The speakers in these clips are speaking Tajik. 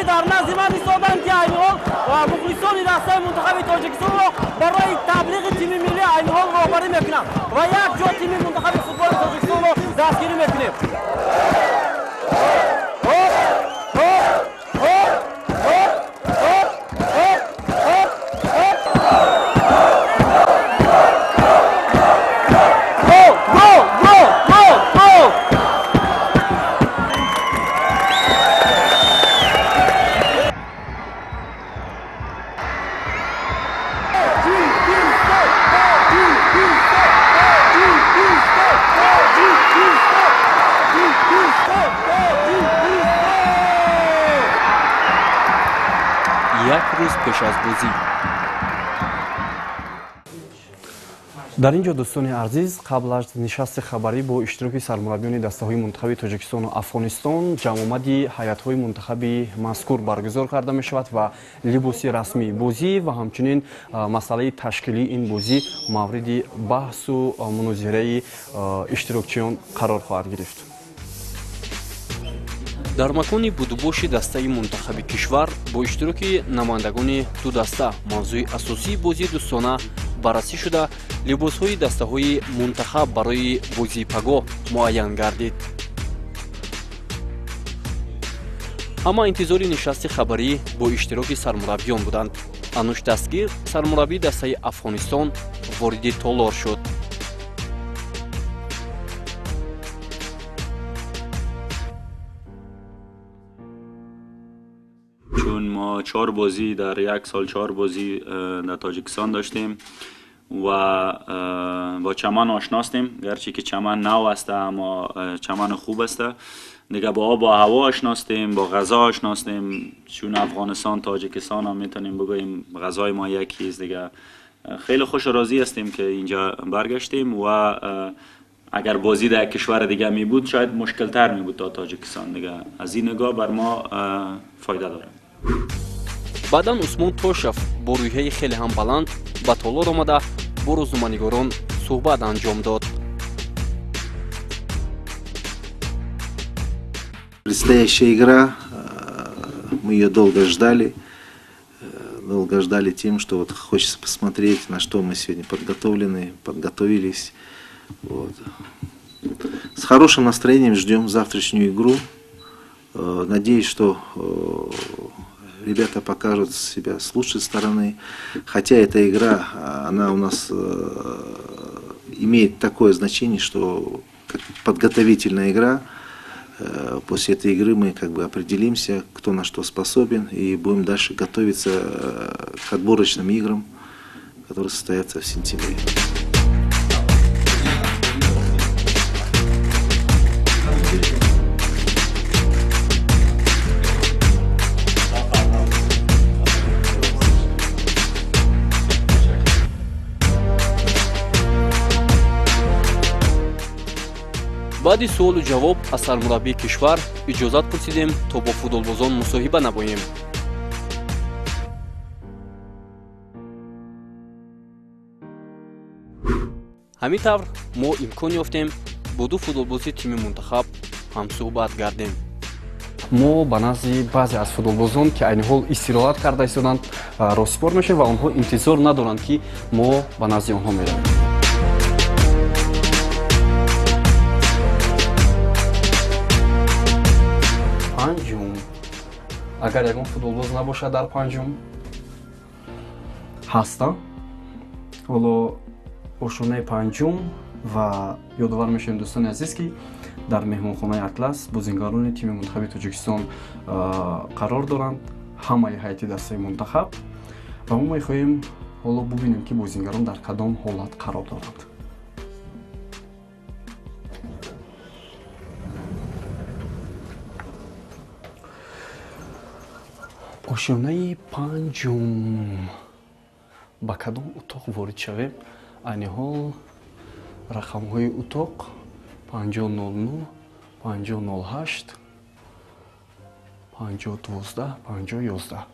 ки дар назди ман истоданд, ки айни ҳол мухлисони дастаи мунтахаби Тоҷикистонро барои таблиғи тими миллӣ айни ҳол роҳбарӣ мекунанд ва якҷо тими мунтахаби футболи Тоҷикистонро дастгирӣ мекунем. Гол, гол, гол, гол, гол! Як рӯз пеш аз бозӣ. Дар ин ҷо, дӯстони азиз, қабл аз нишасти хабарӣ бо иштироки сармураббиёни дастаҳои мунтахаби Тоҷикистону Афғонистон ҷамъомади ҳайатҳои мунтахаби мазкур баргузор карда мешавад ва либоси расмии бозӣ ва ҳамчунин масъалаи ташкилии ин бозӣ мавриди баҳсу мунозираи иштирокчиён қарор хоҳад гирифт. Дар макони будубоши дастаи мунтахаби кишвар бо иштироки намояндагони ду даста мавзӯи асосии бозии дӯстона баррасӣ шуда, либосҳои дастаҳои мунтахаб барои бозии пагоҳ муайян гардид. Ҳама интизори нишасти хабарӣ бо иштироки сармураббиён буданд. Ануш Дастгир, сармураббии дастаи Афғонистон, вориди толор шуд. Чун мо чор бозӣ дар як сол, чор бозӣ дар Тоҷикистон доштем ва бо чаман ошностем. Гарчи ки чаман нав аст, аммо чаман хуб аст. دیگه با آب و هوا آشناستیم، با غذا آشناستیم، چون افغانستان تاجیکستان هم میتونیم بگوییم غذای ما یکی است. دیگه خیلی خوش و راضی هستیم که اینجا برگشتیم و اگر بازی در کشور دیگه می بود، شاید مشکل تر می بود تا تاجیکستان. دیگه از این نگاه بر ما فایده داره. Баъдан Усмон Тошев бо рӯҳияи хеле ҳам баланд ба толор омада, бо рӯзноманигорон суҳбат анҷом дод. Предстоящая игра, мы ее долго ждали, долго ждали тем, что вот хочется посмотреть, на что мы сегодня подготовлены, подготовились. Вот. С хорошим настроением ждем завтрашнюю игру. Надеюсь, что ребята покажут себя с лучшей стороны. Хотя эта игра, она у нас имеет такое значение, что как подготовительная игра. После этой игры мы как бы определимся, кто на что способен, и будем дальше готовиться к отборочным играм, которые состоятся в сентябре. Баъди суолу ҷавоб аз сармураббии кишвар иҷозат пурсидем, то бо футболбозон мусоҳиба намоем. Ҳамин тавр мо имкон ёфтем бо ду футболбози тими мунтахаб ҳамсӯҳбат гардем. Мо ба назди баъзе аз футболбозон, ки айни ҳол истироҳат карда истоданд, ростипор мешавем ва онҳо интизор надоранд, ки мо ба назди онҳо меравем. Панҷум, агар ягон футболбоз набошад, дар панҷум ҳастам. Ҳоло ошонаи панҷум ва ёдовар мешавем, дӯстони азиз, ки дар меҳмонхонаи Атлас бозингарони тими мунтахаби Тоҷикистон қарор доранд, ҳамаи ҳайати дастаи мунтахаб, ва мо мехоҳем ҳоло бубинем, ки бозингарон дар кадом ҳолат қарор доранд. Ошёнаи панҷум, ба кадом утоқ ворид шавем? Айни ҳол рақамҳои утоқ 5009, 5008, 5012, 5011.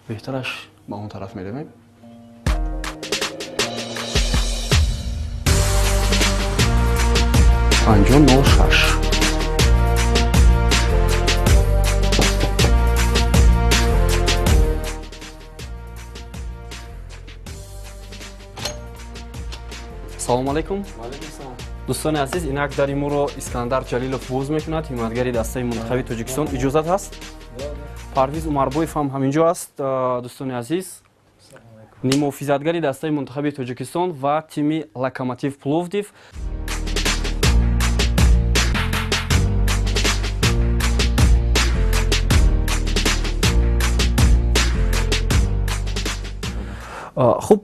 Беҳтараш ба он тараф меравем. 5006. Салому алайкум, дӯстони азиз. Инак дари моро Искандар Ҷалилов боз мекунад, ҳимоятгари дастаи мунтахаби Тоҷикистон. Иҷозат ҳаст? Парвиз Умарбоев ҳам ҳаминҷо аст, дӯстони азиз, ниммуҳофизатгари дастаи мунтахаби Тоҷикистон ва тими Локомотив Пловдив. Хуб,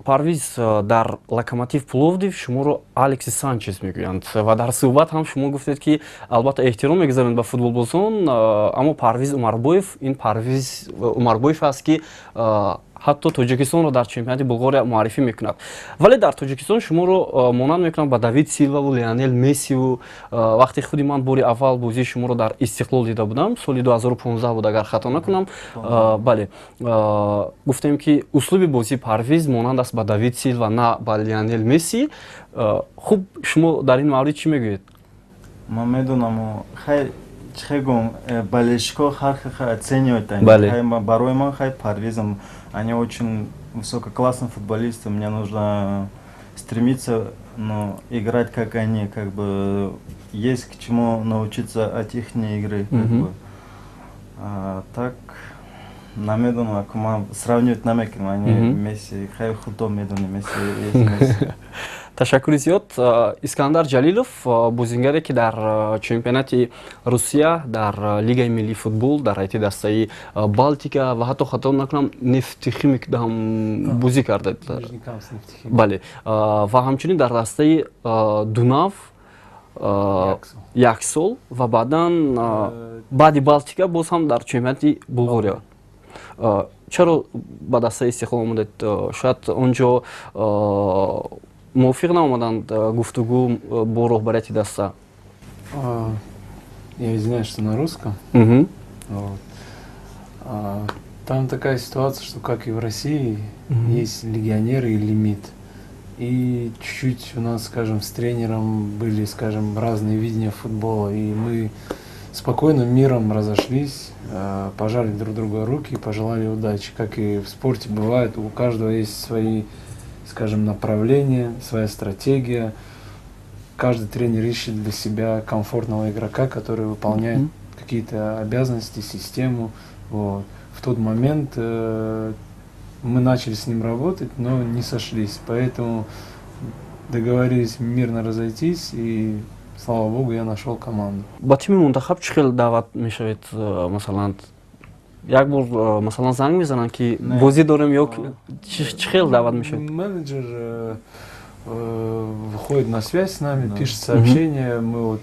Парвиз, дар Локомотив Пловдив шуморо Алексис Санчес мегӯянд ва дар суҳбат ҳам шумо гуфтед, ки албатта эҳтиром мегузоред ба футболбозон, аммо Парвиз Умарбоев ин Парвиз Умарбоев аст, ки ҳатто Тоҷикистонро дар чемпионати Булғория муаррифӣ мекунад. Вале дар Тоҷикистон шуморо монанд мекунанд ба Давид Силваву Леонел Мессиву. Вақте худи ман бори аввал бозии шуморо дар Истиқлол дида будам, соли 2015 буд, агар хато накунам, бале, гуфтем, ки услуби бозии Парвиз монанд аст ба Давид Силва, на ба Леонел Месси. Хуб, шумо дар ин маврид чӣ мегӯед? Ман медонам, хай, чӣ гум, болельщиков ҳар хел оценивают они. Барои ман хай Парвизом, они очень высококлассные футболисты, мне нужно стремиться, ну, играть как они, как бы есть к чему научиться от их игры, как бы. А, так намедонам, ман сравнивать намекунам, они Месси, хай, худо медони, Месси есть Месси. Ташаккури зиёд. Искандар Ҷалилов, бозингаре, ки дар чемпионати Русия, дар Лигаи миллии футбол, дар ҳайати дастаи Балтика ва ҳатто, хато накунам, Нефтехимик ҳам бозӣ кардед, бале, ва ҳамчунин дар дастаи Дунав як сол ва баъдан баъди Балтика боз ҳам дар чемпионати Булғория. Чаро ба дастаи Истиқлол омадед? Шояд он ҷо мувофиқ наомаданд, гуфтугӯ бо роҳбарияти даста? Я извиняюсь, что на русском. Вот. Там такая ситуация, что, как и в России, есть легионеры и лимит. И чуть-чуть у нас, скажем, с тренером были, скажем, разные видения футбола. И мы спокойно, миром разошлись, пожали друг другу руки и пожелали удачи. Как и в спорте бывает, у каждого есть свои, скажем, направления, своя стратегия. Каждый тренер ищет для себя комфортного игрока, который выполняет какие-то обязанности, систему. Вот. В тот момент мы начали с ним работать, но не сошлись. Поэтому договорились мирно разойтись, и, слава богу, я нашел команду. Ба тими мунтахаб чӣ хел даъват мешавед? Масалан, як бор, масалан, занг мезананд, ки бозӣ дорем, ё чӣ хел даъват мешавед? Менеджер выходит на связь с нами, пишет сообщение, мы вот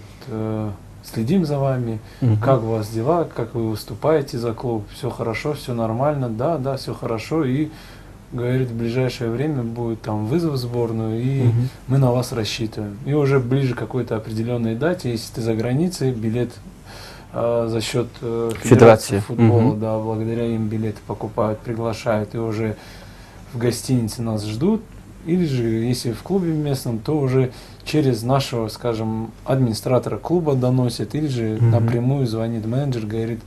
следим за вами, как у вас дела, как вы выступаете за клуб, все хорошо, все нормально, да, все хорошо, и говорит, в ближайшее время будет там вызов в сборную, и мы на вас рассчитываем. И уже ближе к какой-то определенной дате, если ты за границей, билет за счет федерации футбола, да, благодаря им билеты покупают, приглашают, и уже в гостинице нас ждут. Или же, если в клубе местном, то уже через нашего, скажем, администратора клуба доносят, или же напрямую звонит менеджер, говорит,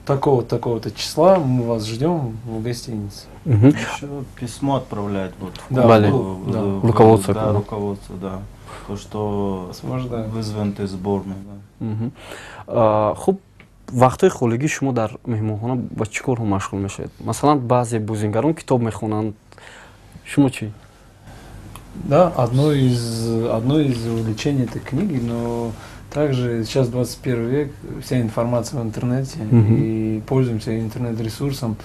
такого-то, такого-то числа мы вас ждем в гостинице. Еще письмо отправляют вот в, да, в, да. Руководство. Да, руководство, да. То, что вызван ты сборную. Да. Хуб, вақтҳои холигӣ шумо дар меҳмонхона ба чӣ корҳо машғул мешавед? Масалан, баъзе бозингарон китоб мехонанд, шумо чӣ? Да, одно из увлечений — это книги, но также сейчас 21 век, вся информация в интернете, и пользуемся интернет-ресурсом,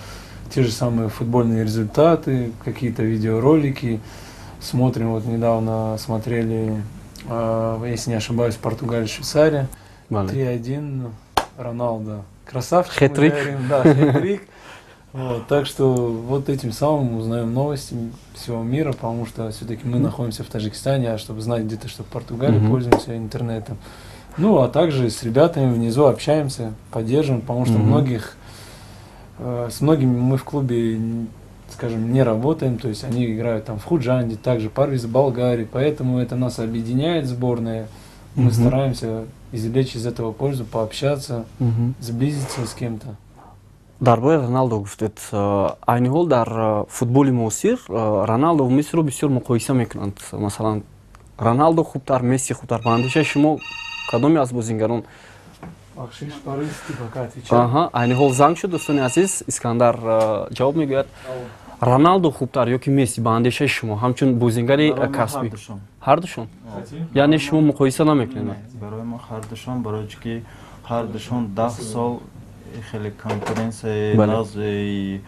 те же самые футбольные результаты, какие-то видеоролики смотрим. Вот недавно смотрели, если не ошибаюсь, Португалия, Швейцария, 3-1, Роналдо. Красавчик. Хет-трик. Да, хет-трик. Вот, так что вот этим самым узнаем новости всего мира, потому что все-таки мы находимся в Таджикистане, а чтобы знать где-то, что в Португалии, пользуемся интернетом. Ну, а также с ребятами внизу общаемся, поддерживаем, потому что с многими мы в клубе, скажем, не работаем, то есть они играют там в Худжанде, также Парвиз в Болгарии, поэтому это нас объединяет, сборная. Мы стараемся извлечь из этого пользу, пообщаться, сблизиться с кем-то. Дар бораи Роналдо гуфтед. Айни ҳол дар футболи муосир Роналдо ва Мессиро бисёр муқоиса мекунанд. Масалан, Роналдо хубтар, Месси хубтар, ба андешаи шумо кадоме аз бозингарон? Айни ҳол занг шуд, дӯстони азиз, Искандар ҷавоб мегӯяд. Роналдо хубтар ё ки Месси, ба андешаи шумо, ҳамчун бозингари касбӣ? Ҳардушон, яъне шумо муқоиса намекунед? Барои мо ҳардушон, барои чӣ ки ҳардушон 10 сол хеле конкуренция нағз, и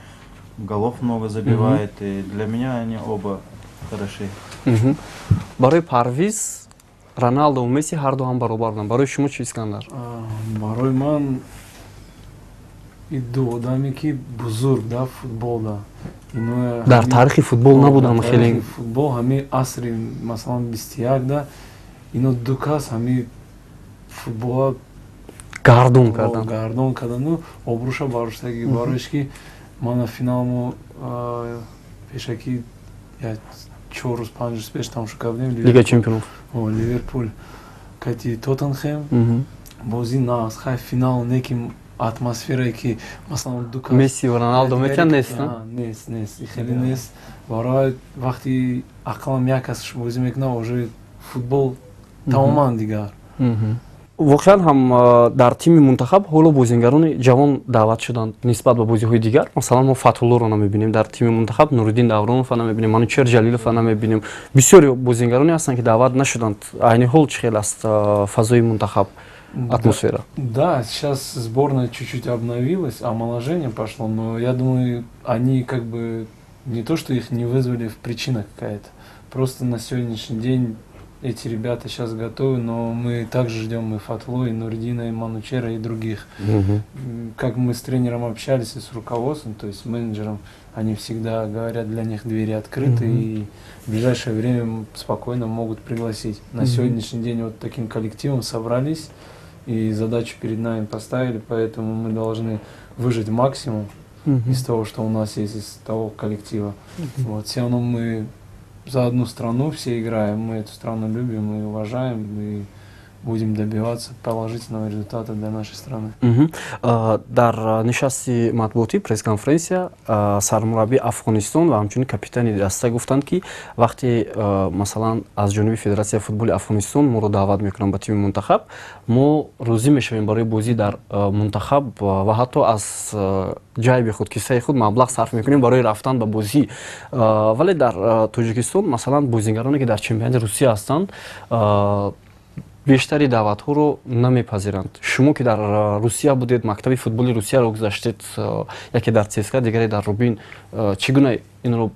голов много забивает, и для меня они оба хороши. Барои Парвиз Роналдо ва Месси ҳарду ҳам баробар буданд. Барои шумо чӣ, Искандар? Барои ман и ду одаме ки бузург да футболда. Дар таърихи футбол набудам хеле. Футбол ҳами асри, масалан, 21 да ино ду кас ҳами футбола гардон кардан. Гардон кардану обрӯша бароштаги. Бароиш ки мана финалмо пешакӣ 4 рӯз, 5 рӯз пеш тамошо кардем. Лига чемпионов. Ливерпул кати Тоттенхем бозӣ нағз, хай, финал не ки атмосферае ки масалан ду кас Месси ва Роналдо метиҳанд, нест. Нест, нест, хеле нест. Барои вақти ақаллан як кас бозӣ мекунад, уже футбол тамоман дигар. Воқеан ҳам, дар тими мунтахаб ҳоло бозингарони ҷавон даъват шуданд нисбат ба бозиҳои дигар. Масалан, мо Фатҳуллоро намебинем дар тими мунтахаб, Нуриддин Давронова намебинем, Манучер Ҷалилова намебинем. Бисёри бозингароне ҳастанд, ки даъват нашуданд. Айни ҳол чӣ хел аст фазои мунтахаб, атмосфера? Да, сейчас сборная чуть-чуть обновилась, омоложение пошло, но я думаю, они как бы не то, что их не вызвали, в причина какая-то. Просто на сегодняшний день эти ребята сейчас готовы, но мы также ждем и Фатлу, и Нурдина, и Манучера, и других. Как мы с тренером общались и с руководством, то есть с менеджером, они всегда говорят, для них двери открыты, и в ближайшее время спокойно могут пригласить. На сегодняшний день вот таким коллективом собрались и задачу перед нами поставили, поэтому мы должны выжать максимум из того, что у нас есть, из того коллектива. Вот, все равно мы за одну страну все играем, мы эту страну любим и уважаем, и будем добиваться положительного результата для нашей страны. Дар нишасти матбуотӣ, пресс-конференсия, сармураббии Афғонистон ва ҳамчунин капитани даста гуфтанд, ки вақте, масалан, аз ҷониби Федератсияи футболи Афғонистон моро даъват мекунанд ба тими мунтахаб, мо розӣ мешавем барои бозӣ дар мунтахаб ва ҳатто аз ҷайби худ, киссаи худ маблағ сарф мекунем барои рафтан ба бозӣ. Вале дар Тоҷикистон, масалан, бозингароне ки дар чемпионати Русия ҳастанд, бештари даъватҳоро намепазиранд. Шумо ки дар Русия будед, мактаби футболи Русияро гузаштед, яке дар ЦСКА, дигаре дар Рубин, чӣ гуна инро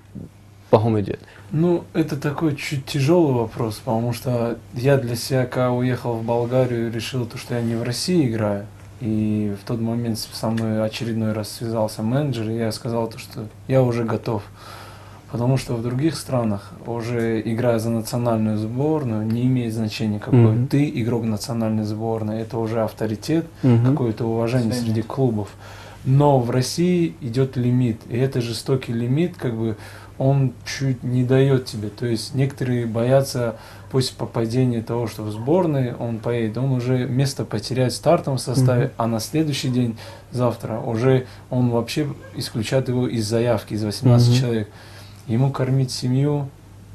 баҳо медиҳед? Ну, это такой чуть тяжелый вопрос, потому что я для себя, когда уехал в Болгарию, решил то, что я не в России играю. И в тот момент со мной очередной раз связался менеджер, и я сказал то, что я уже готов. Потому что в других странах, уже играя за национальную сборную, не имеет значения, какой ты игрок национальной сборной. Это уже авторитет, какое-то уважение среди клубов. Но в России идет лимит, и это жестокий лимит, как бы он чуть не дает тебе. То есть некоторые боятся после попадения того, что в сборной он поедет, он уже место потеряет в стартовом составе, а на следующий день, завтра, уже он вообще исключат его из заявки, из 18 человек. Ему кормить семью,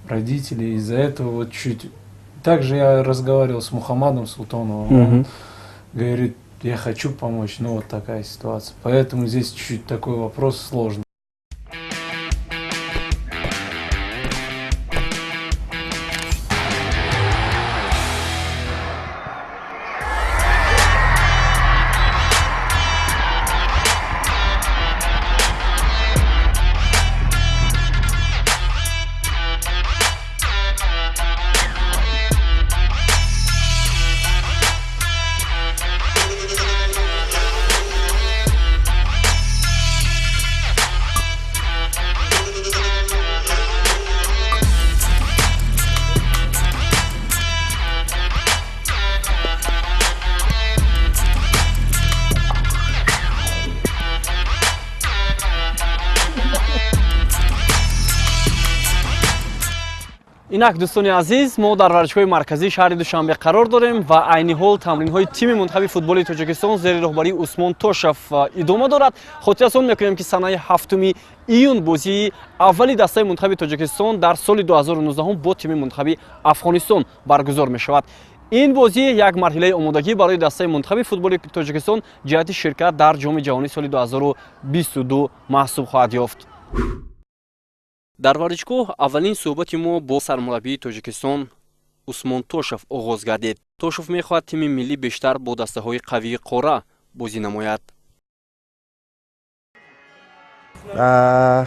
родителей, из-за этого вот чуть. Также я разговаривал с Мухаммадом Султоновым, он говорит: я хочу помочь, но вот такая ситуация. Поэтому здесь чуть такой вопрос сложный. Инак, дӯстони азиз, мо дар варзишгоҳи марказии шаҳри Душанбе қарор дорем ва айни ҳол тамринҳои тими мунтахаби футболи Тоҷикистон зери роҳбарии Усмон Тошев идома дорад. Хотиррасон мекунем, ки санаи 7 июн бозии аввали дастаи мунтахаби Тоҷикистон дар соли 2019 бо тими мунтахаби Афғонистон баргузор мешавад. Ин бозӣ як марҳилаи омодагӣ барои дастаи мунтахаби футболи Тоҷикистон ҷиҳати ширкат дар Ҷоми ҷаҳонии соли 2022 маҳсуб хоҳад ёфт. Дар варзишгоҳ аввалин суҳбати мо бо сармураббии Тоҷикистон Усмон Тошев оғоз гардид. Тошев мехоҳад тими миллӣ бештар бо дастаҳои қавии қора бозӣ намояд.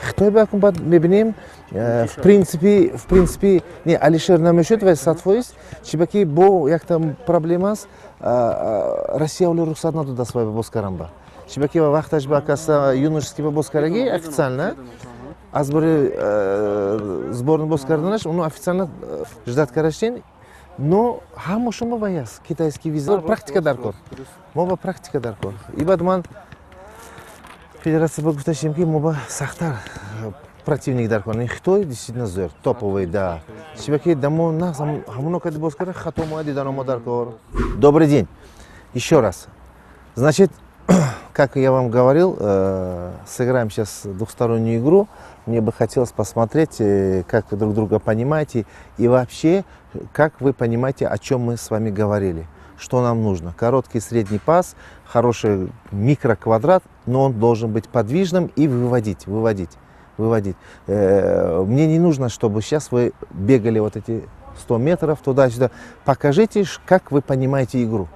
Хитой ба баъд мебинем, в принципе не, Алишер намешуд ва 100%, чибаки бо якта проблема аст. Россия оле рухсат надодааст вай ба боз кардан, ба чибаки вақташ ба каса юношеский ба боз кардаги официально аз бори сборный боз карданаш уно официально ждать кардаштен, но ҳамашон ба вай аст, китайский виза, практика дар кор, мо ба практика дар кор. И баъд ман федерация ба гуфташем, ки мо ба сахттар противник дар кор. Хитой действительно зӯр, топовый, да, чибаки дамо нағз ҳамоно кади боз карда, хато моя дидан мо дар кор. Добрый день еще раз. Значит, как я вам говорил, сыграем сейчас двухстороннюю игру. Мне бы хотелось посмотреть, как вы друг друга понимаете и вообще, как вы понимаете, о чем мы с вами говорили. Что нам нужно? Короткий средний пас, хороший микроквадрат, но он должен быть подвижным и выводить, выводить, выводить. Мне не нужно, чтобы сейчас вы бегали вот эти 100 метров туда-сюда. Покажите, как вы понимаете игру.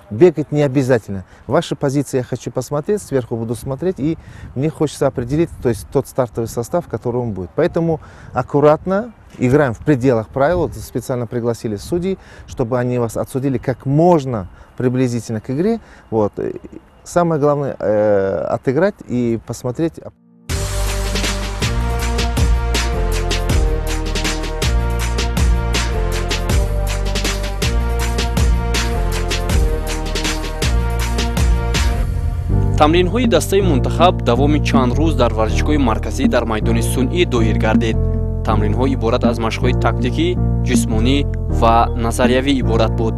Бегать не обязательно. Ваши позиции я хочу посмотреть, сверху буду смотреть, и мне хочется определить, то есть тот стартовый состав, который он будет. Поэтому аккуратно играем в пределах правил. Вот специально пригласили судей, чтобы они вас отсудили как можно приблизительно к игре. Вот. Самое главное отыграть и посмотреть. Тамринҳои дастаи мунтахаб давоми чанд рӯз дар варзишгоҳи марказӣ дар майдони сунъӣ доир гардид. Тамринҳо иборат аз машқҳои тактикӣ, ҷисмонӣ ва назариявӣ иборат буд.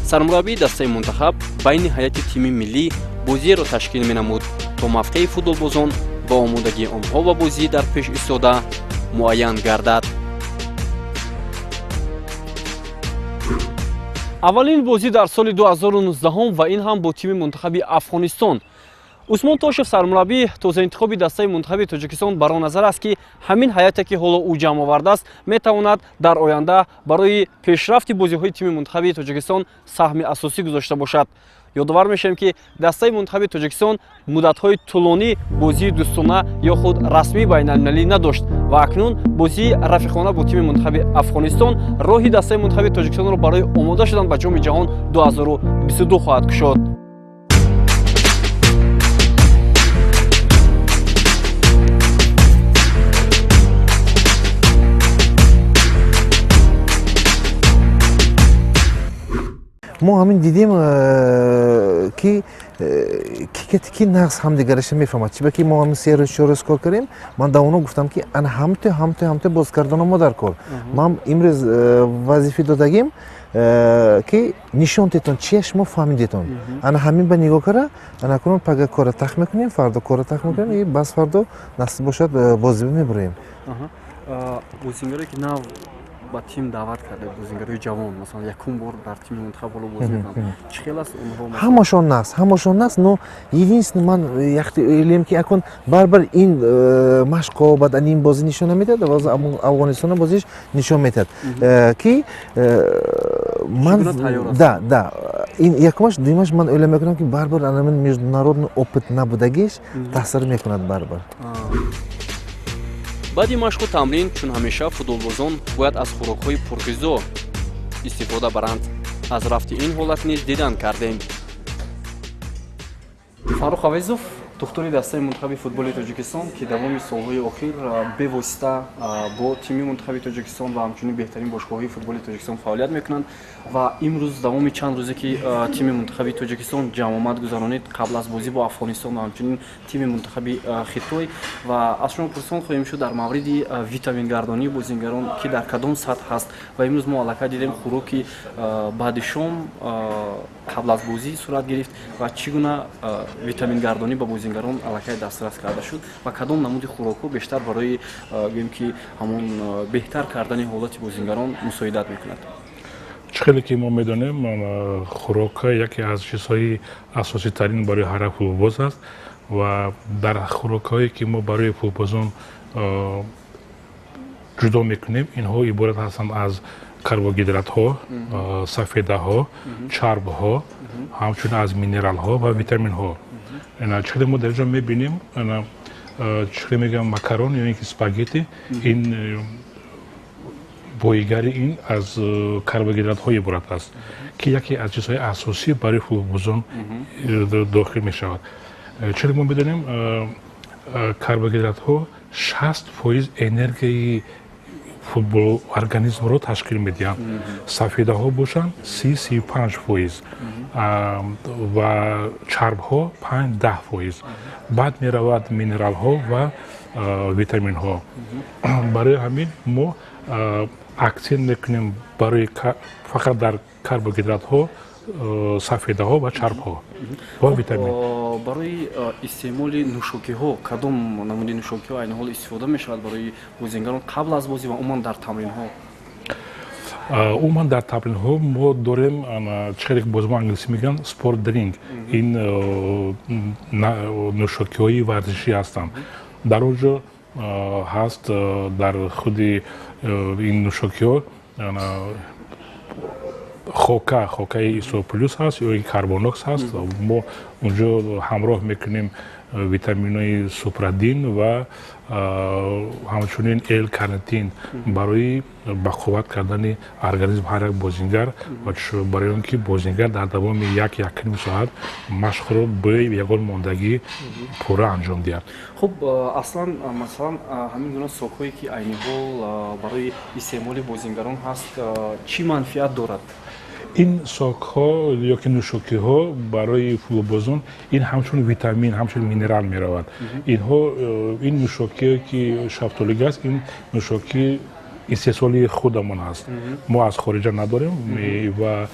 Сармураббии дастаи мунтахаб байни ҳайати тими миллӣ бозиеро ташкил менамуд, то мавқеи футболбозон ва омодагии онҳо ба бозӣ дар пеш истода муайян гардад. Аввалин бозӣ дар соли 2019 ва ин ҳам бо тими мунтахаби Афғонистон. Усмон Тошев, сармураббии тозаинтихоби дастаи мунтахаби Тоҷикистон, бар он назар аст, ки ҳамин ҳайате, ки ҳоло ӯ ҷамъ овардааст, метавонад дар оянда барои пешрафти бозиҳои тими мунтахаби Тоҷикистон саҳми асосӣ гузошта бошад. Ёдовар мешавем, ки дастаи мунтахаби Тоҷикистон муддатҳои тӯлонӣ бозии дӯстона ё худ расмии байналмилалӣ надошт ва акнун бозии рафиқона бо тими мунтахаби Афғонистон роҳи дастаи мунтахаби Тоҷикистонро барои омода шудан ба Ҷоми ҷаҳон 2022 хоҳад кушод. Мо ҳамин дидем, ки кикати ки нағз ҳамдигараша мефаҳмад, чиба ки мо ҳамин 3 рӯз, 4 рӯз кор кардем. Ман да оно гуфтам, ки ана ҳамто, ҳамто, ҳамто боз кардано мо дар кор. Ман имрӯз вазифа додагим, ки нишон тетон, чия шумо фаҳмидетон. Ана ҳамин ба нигоҳ кара, ана кунун пага кора тах мекунем, фардо кора тах мекунем и бас фардо насиб бошад, бозиба мебуроем. Бозингаре, ки нав ба тим даъват карда, бозингарои ҷавон, масалан, якум бор дар тими мунтахаб ҳоло бозӣ мекунанд, чӣ хел аст онҳо? Ҳамашон нағз, ҳамашон нағз, но единственное, ман яхти ки акун барбар ин машқҳо баъд ин бозӣ нишон намедиҳад, Афғонистона бозиш нишон медиҳад, ки ман да ин якумаш. Дуюмаш, ман o'йлab мекунам, ки барбар анамин международный опыт набудагиш таъсир мекунад барбар. Баъди машқу тамрин, чун ҳамеша, футболбозон бояд аз хӯрокҳои пурғизо истифода баранд. Аз рафти ин ҳолат низ дидан кардем. Фаррух Авезов. Духтури дастаи мунтахаби футболи Тоҷикистон, ки давоми солҳои охир бевосита бо тими мунтахаби Тоҷикистон ва ҳамчунин беҳтарин бошгоҳҳои футболи Тоҷикистон фаъолият мекунанд ва имрӯз давоми чанд рӯзе, ки тими мунтахаби Тоҷикистон ҷамъомад гузаронид қабл аз бозӣ бо Афғонистон ва ҳамчунин тими мунтахаби Хитой, ва аз шумо пурсон хоҳем шуд дар мавриди витамингардонии бозингарон, ки дар кадом сатҳ ҳаст. Ва имрӯз мо аллакай дидем, хӯроки баъди шом қабл аз бозӣ сурат гирифт ва чӣ гуна витамингардонӣ ба бозингарон аллакай дастрас карда шуд ва кадом намуди хӯрокҳо бештар барои, гӯем ки, ҳамон беҳтар кардани ҳолати бозингарон мусоидат мекунад? Чӣ хеле ки мо медонем, хӯрока яке аз чизҳои асоситарин барои ҳар як футболбоз аст ва дар хӯрокҳое, ки мо барои футболбозон ҷудо мекунем, инҳо иборат ҳастанд аз карбогидратҳо, сафедаҳо, чарбҳо, ҳамчунин аз минералҳо ва витаминҳо. Чӣ хеле мо дар ҷо мебинем, чӣ хеле мегӯям, макарон ё ин ки спагетти, ин боигари ин аз карбогидратҳо иборат аст, ки яке аз чизҳои асосӣ барои футболбозон дохил мешавад. Чире мо медонем, карбогидратҳо 60% энергияи футбол организмро ташкил медиҳанд, сафедаҳо бошанд 30-35% ва чарбҳо 5-10%, баъд меравад минералҳо ва витаминҳо. Барои ҳамин мо акцент мекунем барои фақат дар карбогидратҳо, сафедаҳо ва чарбҳо ва витамин. Барои истеъмоли нӯшокиҳо, кадом намуди нӯшокиҳо айни ҳол истифода мешавад барои бозингарон қабл аз бозӣ ва умуман дар тамринҳо? Умуман дар тамринҳо мо дорем, чӣ хеле боз мо англисӣ мегӯянд, sport drink. Ин нӯшокиҳои варзишӣ ҳастанд. Дар он ҷо ҳаст, дар худи ин нӯшокиҳо хокаи исо плюс ҳаст ё карбонокс ҳаст. Мо унҷо ҳамроҳ мекунем витаминҳои супрадин ва ҳамчунин л карнитин барои бақувват кардани организм ҳар як бозингар ва барои он ки бозингар дар давоми як якним соат машқро бе ягон мондагӣ пурра анҷом диҳад. Хуб, аслан, масалан, ҳамин гуна сокҳое, ки айни ҳол барои истеъмоли бозингарон ҳаст, чӣ манфиат дорад? Ин сокҳо ё ки нӯшокиҳо барои футболбозон ин ҳамчун витамин, ҳамчун минерал меравад. Инҳо, ин нӯшокие, ки шафтолига аст, ин нӯшокӣ истеҳсоли худамон аст, мо аз хориҷа надорем ва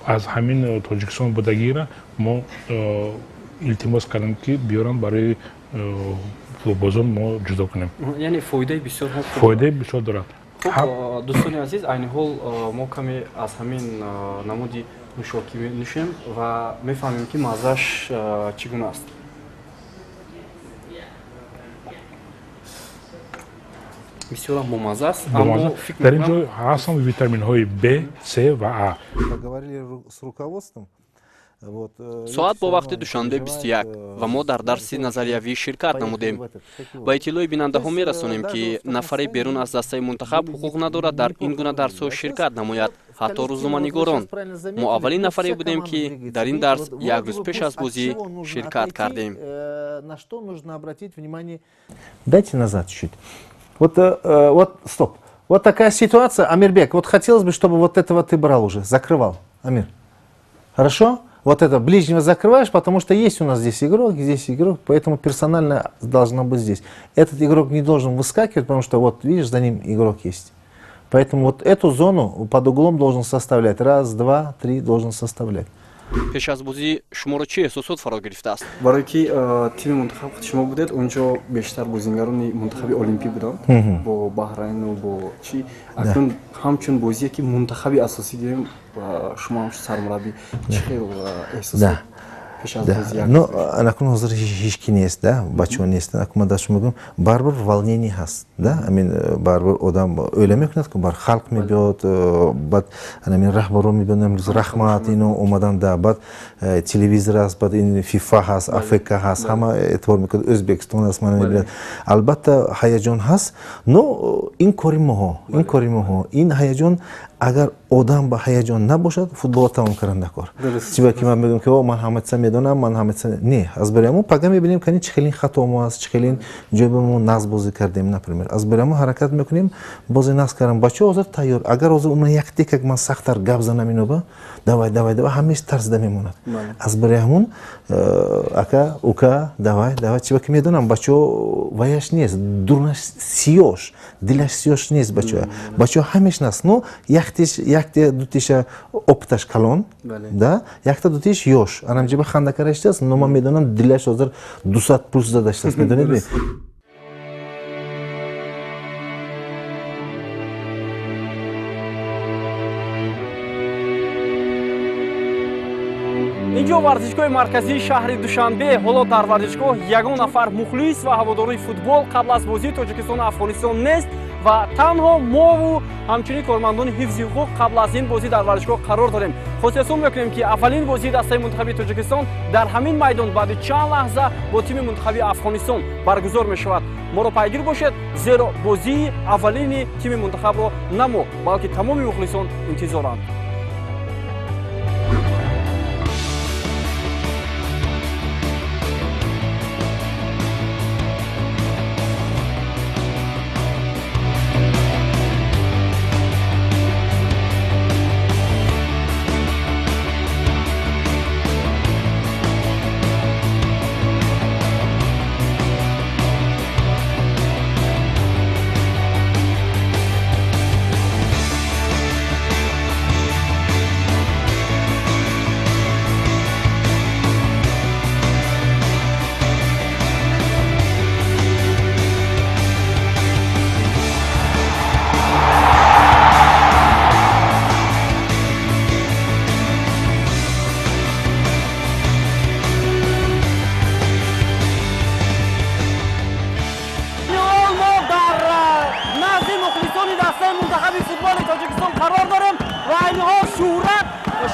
аз ҳамин Тоҷикистон будагиро мо илтимос кардем, ки биёранд, барои футболбозон мо ҷудо кунем. Яъне фоидаи бисёр фоидаи бисёр дорад. Хуб, дӯстони азиз, айни ҳол мо каме аз ҳамин намуди нӯшокӣ менӯшем ва мефаҳмем, ки маззааш чӣ гуна аст. Бисёрам бомазза аст. Дар ин ҷо ҳастанд витаминҳои б, с ва а. Поговорили с руководством. Соат бо вақти Душанбе 21 ва мо дар дарси назариявӣ ширкат намудем. Ба иттилои бинандаҳо мерасонем, ки нафаре берун аз дастаи мунтахаб ҳуқуқ надорад дар ин гуна дарсҳо ширкат намояд, ҳатто рӯзноманигорон. Мо аввалин нафаре будем, ки дар ин дарс як рӯз пеш аз бозӣ ширкат кардем. На что нужно обратить внимание? Дайте назад чуть. Вот, вот, стоп. Вот такая ситуация, Амирбек, вот хотелось бы, чтобы вот этого ты брал уже, закрывал, Амир. Хорошо? Вот это ближнего закрываешь, потому что есть у нас здесь игрок, поэтому персонально должно быть здесь. Этот игрок не должен выскакивать, потому что вот видишь, за ним игрок есть. Поэтому вот эту зону под углом должен составлять. Раз, два, три должен составлять. Пеш аз бозӣ шуморо чӣ эҳсосот фаро гирифтааст? Барое ки тими мунтахаб шумо будед, он ҷо бештар бозингарони мунтахаби олимпӣ буданд бо Баҳрайну бо чӣ. Акнун ҳамчун бозие, ки мунтахаби асосӣ гирем, шумо ҳамчун сармураббӣ чӣ хел эҳсосот? Ну, анакун ҳозир ҳеҷ ки нест, да, бачаҳо нестанд. Акун ман дар шумо мегӯям, барбар волнение ҳаст, да, амин барбар одам o'йла мекунад, ки бар халқ мебиёд, баъд анамин раҳбаро мебиёд, имрӯз раҳмат, ино омадан, да, баъд телевизор аст, баъд ин ФИФА ҳаст, АФК ҳаст, ҳама эътибор мекунад, Ӯзбекистон аст, мана мебинад. Албатта, ҳаяҷон ҳаст, но ин кори моҳо, ин кори моҳо, ин ҳаяҷон. Агар одам ба ҳаяҷон набошад, футболро тамом кардан накор. Чиба ки ман мегӯям, ки о ман ҳама чиза медонам, ман ҳама чиза не. Аз барои мо пага мебинем, кани чӣ хелин хато мо аст, чӣ хелин ҷой ба мо нағз бозӣ кардем, например. Аз барои мо ҳаракат мекунем, бозӣ нағз кардам. Бачаҳо ҳозир тайёр. Агар ҳозир уна як текак ман сахттар гап занам иноба, давай, давай, давай, ҳамеш тарсида мемонад. Аз барои ҳамун ака, ука, давай, давай, чиба ки медонам, бачаҳо ваяш нест, дурнаш сиёш, дилаш сиёш нест бачаҳо. Бачаҳо ҳамеш наст, но яктиш якте дутиша опыташ калон, да, якта дутиш ёш. Анам ҷиба ханда кардаштааст, но ман медонам дилаш ҳозир 200 пулс задаштааст, медонед? Инҷо варзишгоҳи марказии шаҳри Душанбе. Ҳоло дар варзишгоҳ ягон нафар мухлис ва ҳаводорои футбол қабл аз бозии Тоҷикистону Афғонистон нест ва танҳо мову ҳамчунин кормандони ҳифзи ҳуқуқ қабл аз ин бозӣ дар варзишгоҳ қарор дорем. Хотиррасон мекунем, ки аввалин бозии дастаи мунтахаби Тоҷикистон дар ҳамин майдон баъди чанд лаҳза бо тими мунтахаби Афғонистон баргузор мешавад. Моро пайгир бошед, зеро бозии аввалини тими мунтахабро на мо, балки тамоми мухлисон интизоранд.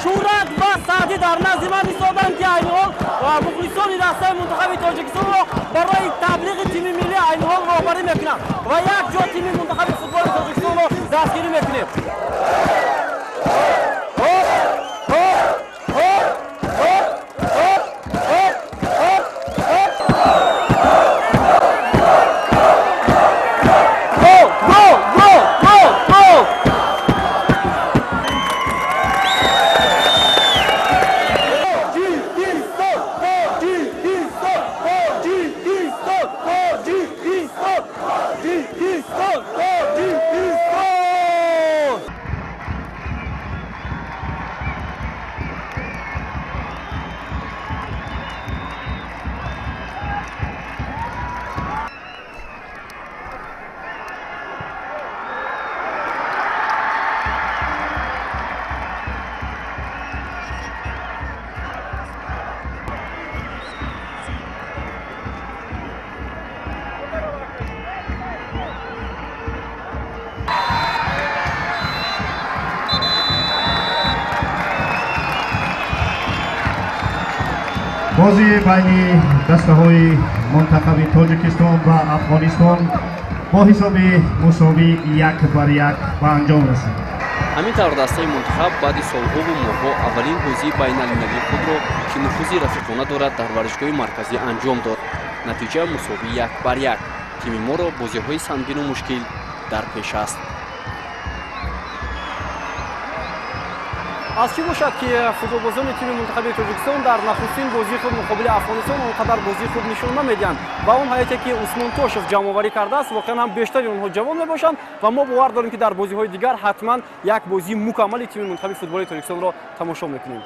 Шӯҳрат ва Саъдӣ дар назди ман истоданд, ки айни ҳол мухлисони дастаи мунтахаби Тоҷикистонро барои таблиғи тими миллӣ айни ҳол роҳбарӣ мекунанд ва як ҷо тими мунтахаби футболи Тоҷикистонро дастгирӣ мекунем. Бозии байни дастаҳои мунтахаби Тоҷикистон ва Афғонистон бо ҳисоби мусовӣ 1-1 ба анҷом расид. Ҳамин тавр дастаи мунтахаб баъди солҳову моҳҳо аввалин бозии байналмилалии худро, ки нуфузи рафиқона дорад, дар варзишгоҳи марказӣ анҷом дод. Натиҷа мусовӣ 1-1. Тими моро бозиҳои сангину мушкил дар пеш аст. Аз чӣ бошад, ки футболбозони тими мунтахаби Тоҷикистон дар нахустин бозии худ муқобили Афғонистон он қадар бозии хуб нишон намедиҳанд ва он ҳайате, ки Усмон Тошев ҷамъоварӣ кардааст, воқеан ҳам бештари онҳо ҷавон мебошанд ва мо бовар дорем, ки дар бозиҳои дигар ҳатман як бозии мукаммали тими мунтахаби футболи Тоҷикистонро тамошо мекунем.